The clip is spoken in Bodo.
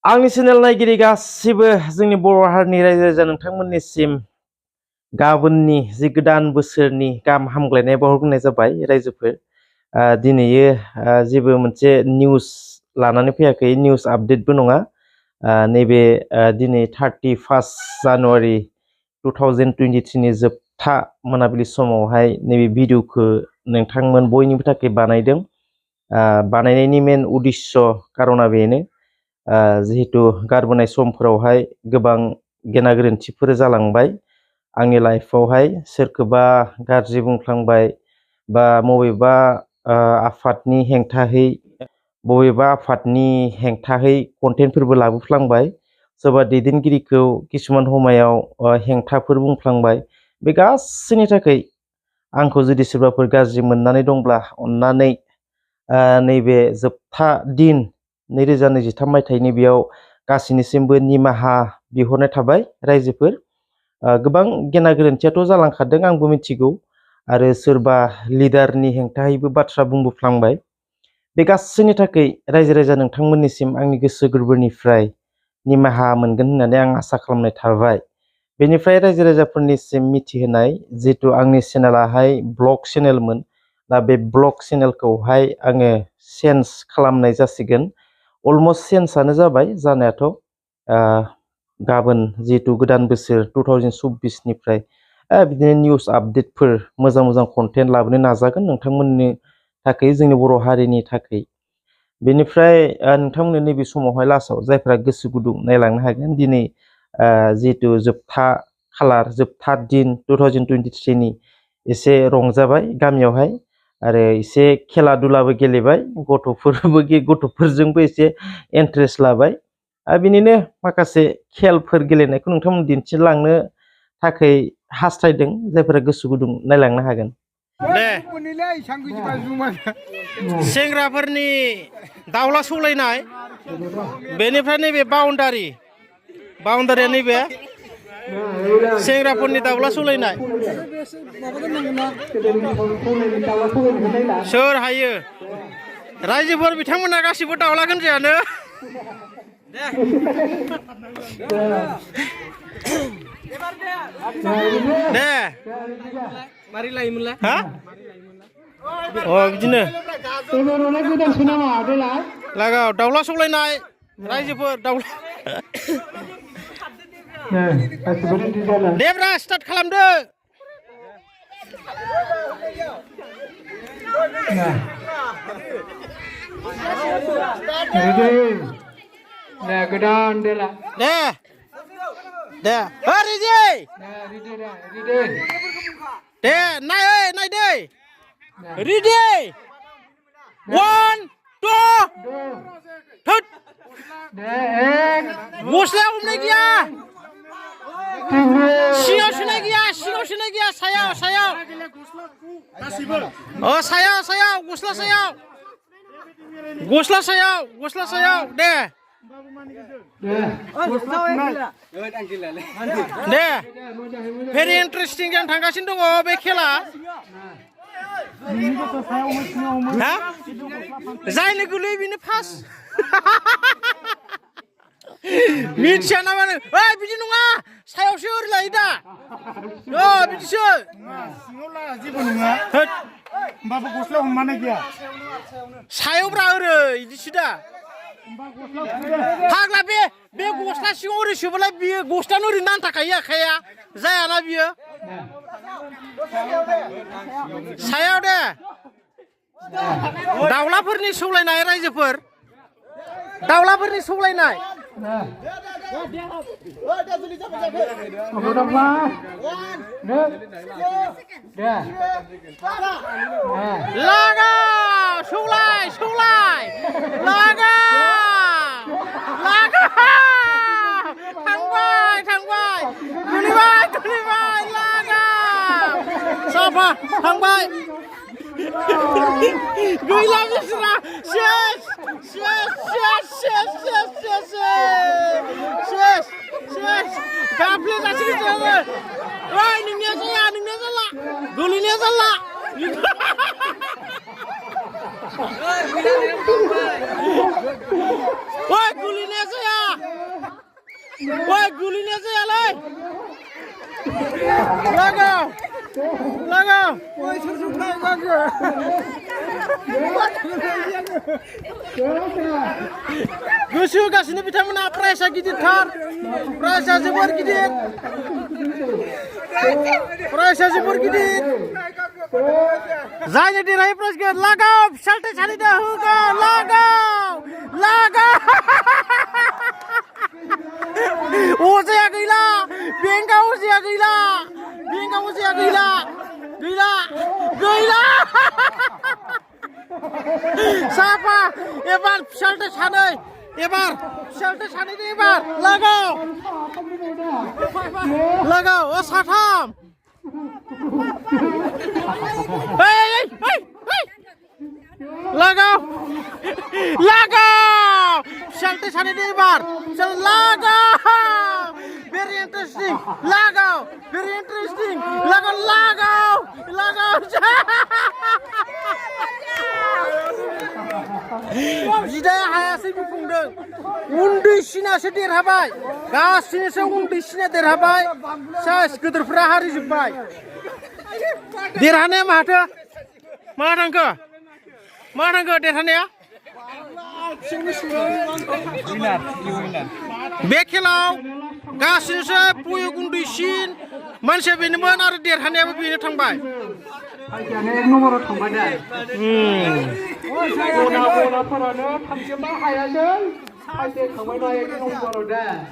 आंनि चेनेल नायगिरि गासिबो जोंनि बर' हारिनि रायजो राजा नोंथांमोननिसिम गाबोननि जि गोदान बोसोरनि गाहाम हामग्लायनाय बावहरग्रोनाय जाबाय रायजोफोर। दिनैयो जेबो मोनसे निउस लानानै फैयाखै, निउस आपडेटबो नङा। नैबे दिनै 31 जानुवारि 2023 नि जोबथा मोनाबिलि समावहाय नैबे भिडिअखौ नोंथांमोन बयनिबो थाखाय बानायदों। बानायनायनि मेन उद्देश्य कारना बेनो, जिहेतु गारबोनाय समफोरावहाय गोबां गेना गोरोन्थिफोर जालांबाय आंनि लाइफआवहाय। सोरखौबा गाज्रि बुंफ्लांबाय बा बबेबा आफादनि हेंथाहै कन्टेन्टफोरबो लाबोफ्लांबाय, सोरबा दैदेनगिरिखौ किसुमान समायाव हेंथाफोर बुंफ्लांबाय। बे गासैनि थाखाय आंखौ जुदि सोरबाफोर गाज्रि मोननानै दंब्ला अन्नानै नैबे जोबथा दिन 2023 मायथाइनि बेयाव गासैनिसिमबो निमाहा बिहरनाय थाबाय रायजोफोर। गोबां गेना गोरोन्थियाथ' जालांखादों, आंबो मिथिगौ, आरो सोरबा लिडारनि हेंथायैबो बाथ्रा बुंबोफ्लांबाय। बे गासैनि थाखाय रायजो राजा नोंथांमोननिसिम आंनि गोसो गोरबोनिफ्राय निमाहा मोनगोन होननानै आं आसा खालामनाय थाबाय। बेनिफ्राय रायजो राजाफोरनिसिम मिथिहोनाय, जिहेतु आंनि चेनेलाहाय ब्लग चेनेलमोन, दा बे ब्लग चेनेलखौहाय आङो चेन्ज खालामनाय जासिगोन। अलमस्ट चेन्जआनो जाबाय जानायाथ'। गाबोन जिहेतु गोदान बोसोर 2024 निफ्राय बिदिनो निउस आपडेटफोर मोजां मोजां कन्टेन्ट लाबोनो नाजागोन नोंथांमोननि थाखाय, जोंनि बर' हारिनि थाखाय। बेनिफ्राय नोंथांमोननि नैबे समावहाय लास्टआव जायफ्रा गोसो गुदुं नायलांनो हागोन। दिनै जिहेतु जोबथा खालार, जोबथा दिन 2023 नि एसे रंजाबाय गामियावहाय, आरो एसे खेला दुलाबो गेलेबाय, गथ'फोरजोंबो एसे इन्ट्रेस्ट लाबाय। बिनिनो माखासे खेलफोर गेलेनायखौ नोंथांमोन दिन्थिलांनो थाखाय हास्थायदों, जायफोरा गोसो गुदुं नायलांनो हागोन। दे सेंग्राफोरनि दाउला सौलायनाय, बेनिफ्राय नैबे बाउन्डारिया नैबे सेंग्राफोरनि दाउला सौलायनाय। सोर हायो रायजोफोर, बिथांमोना गासिबो दाउला गोनजायानो। दे मारै लायोमोनला? बिदिनो लागाव दाउला सौलायनाय रायजोफोर, दाउला। देब्रा स्टार्ट खालामदो। गोदान देला दे रेडि दे नाय दे रेडि 1 2 गस्लायाव हमनाय गैया, सिङाव सोनाय गैया, सायाव सायाव गस्ला सायाव दे भेरि इन्टारेस्टिं जानो थांगासिनो दङ बे खेला। जायनो गोलैयो बेनो फार्स्ट। मिथिया ना मानो? बिदि नङा, सायावसो ओरै लायो दा। बिदिसो जेबो नङा, होमबाबो गस्लायाव हमनानै गैया, सायावब्रा ओरै बिदिसो दा। फाग्ला बे गस्ला सिङाव ओरै सोबोलाय बियो गस्लायानो ओरै नांथाखायो आखाइया, जायाना बियो। सायाव दे दाउलाफोरनि सौलायनाय रायजोफोर, दाउलाफोरनि सौलायनाय। लागा सौलाय लागा थांबाय गोलैबाय लागा साफा थांबाय। गैला बिसोरा, सेस गाफ्ले जासिगोन जोङो। नोंनिया जाला गोलैनाया जाला। Oi, gulinya saya. Oi, gulinya sih alay. Lagaw. Lagaw. Oi, susah lagaw. Gusu kasini bitamina presa giditar. Presa sebor gidit. Presa sebor gidit. Zanya dirai pres gid. Lagaw. Salte chani dah hoga. Lagaw. Lagaw. Usia gila, bengkau usia gila, bengkau usia gila, gila, gila. Siapa? Ebar shelter sanai, ebar shelter sanai ni ebar, lagau, lagau, oh satam. Hey, hey, hey, lagau, lagau. Shelter sana ni bar, lagau, very interesting, lagau, very interesting, lagau, lagau, lagau. Jidaya hayasi bufungdeng, undi sina sedir habai, gasini se undi sina der habai, saya sekedar hari jubai. Dirhane mahata, mana ke dirhane ya? Bekelau, gasinse puyo gundusin, manusia bini mana ada dirhane apa bini tangbai? nomor tambah dah. Bola perana tamjemah hayasel. Hayasel kawai nomor dah.